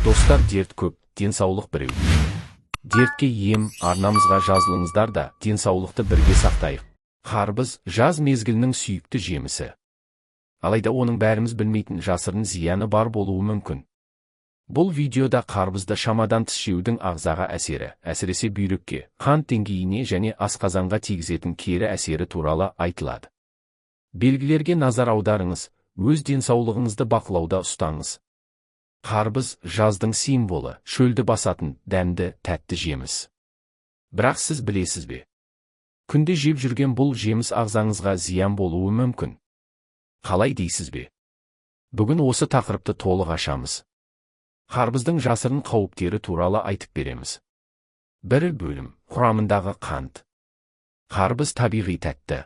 Достар, дерт көп, денсаулық біреу. Дертке ем арнамызға жазылыңыздар да, денсаулықты бірге сақтайық. Қарбыз – жаз мезгілінің сүйікті жемісі. Алайда оның бәріміз білмейтін жасырын зияны бар болуы мүмкін. Бұл видеода қарбызды шамадан тыс жеудің ағзаға әсері, әсіресе бүйрекке, қант деңгейіне және асқазанға тигізетін кері әсері туралы айтылады. Белгілерге назар аударыңыз, өз денсаулығыңызды бақылауда ұстаңыз. Қарбыз – жаздың символы, шөлді басатын, дәмді, тәтті жеміс. Бірақ сіз білесіз бе? Күнде жеп жүрген бұл жеміс ағзаңызға зиян болуы мүмкін. Қалай дейсіз бе? Бүгін осы тақырыпты толық ашамыз. Қарбыздың жасырын қауіптері туралы айтып береміз. Бір бөлім: құрамындағы қант. Қарбыз табиғи тәтті.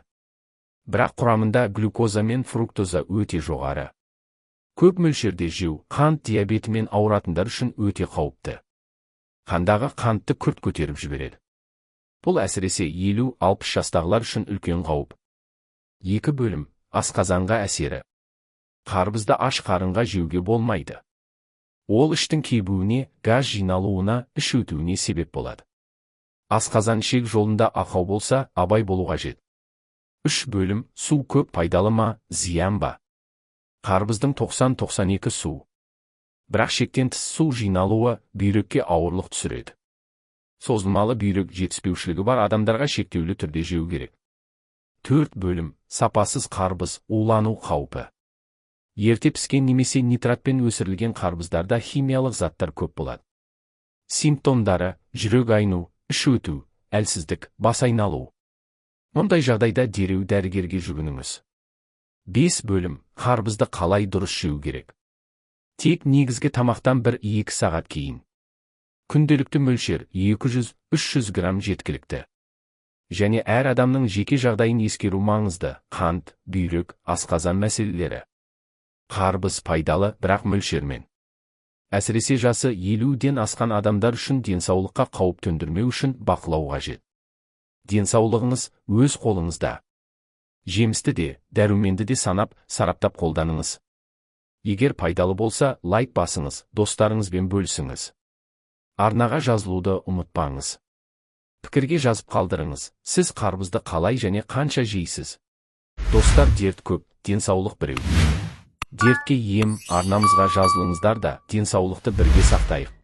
Бірақ құрамында глюкоза мен фруктоза өте жоғары. Көп мөлшерде жеу қант диабетімен ауыратындар үшін өте қауіпті. Қандағы қантты күрт көтеріп жібереді. Бұл әсіресе 50-60 жастағылар үшін үлкен қауіп. Екі бөлім: асқазанға әсері. Қарбызды аш қарынға жеуге болмайды. Ол іштің кебуіне, газ жиналуына, іш өтуіне себеп болады. Асқазан, ішек жолында ақау болса, абай болу қажет. Үш бөлім: су көп пайдалы ма, зиян ба? Қарбыздың 90-92 су. Бірақ шектен тыс су жиналуы бүйрекке ауырлық түсіреді. Созылмалы бүйрек жетіспеушілігі бар адамдарға шектеулі түрде жеу керек. Төрт бөлім: сапасыз қарбыз, улану қаупі. Ерте піскен немесе нитратпен өсірілген қарбыздарда химиялық заттар көп болады. Симптомдары: жүрек айну, іш өту, әлсіздік, бас айналу. Мұндай жағдайда дереу дәрігерге жүгініңіз. Бес бөлім: қарбызды қалай дұрыс жеу керек? Тек негізгі тамақтан 1-2 сағат кейін. Күнделікті мөлшер 200-300 грамм жеткілікті. Және әр адамның жеке жағдайын ескеру маңызды: қант, бүйрек, асқазан мәселелері. Қарбыз пайдалы, бірақ мөлшермен. Әсіресе жасы 50-ден асқан адамдар үшін денсаулыққа қауіп төндірмеу үшін бақылау қажет. Денсаулығыңыз өз қолыңызда. Жемісті де, дәруменді де санап, сараптап қолданыңыз. Егер пайдалы болса, лайк басыңыз, достарыңызбен бөлісіңіз. Арнаға жазылуды ұмытпаңыз. Пікірге жазып қалдырыңыз: сіз қарбызды қалай және қанша жейсіз? Достар, дерт көп, денсаулық біреу. Дертке ем арнамызға жазылыңыздар да, денсаулықты бірге сақтайық.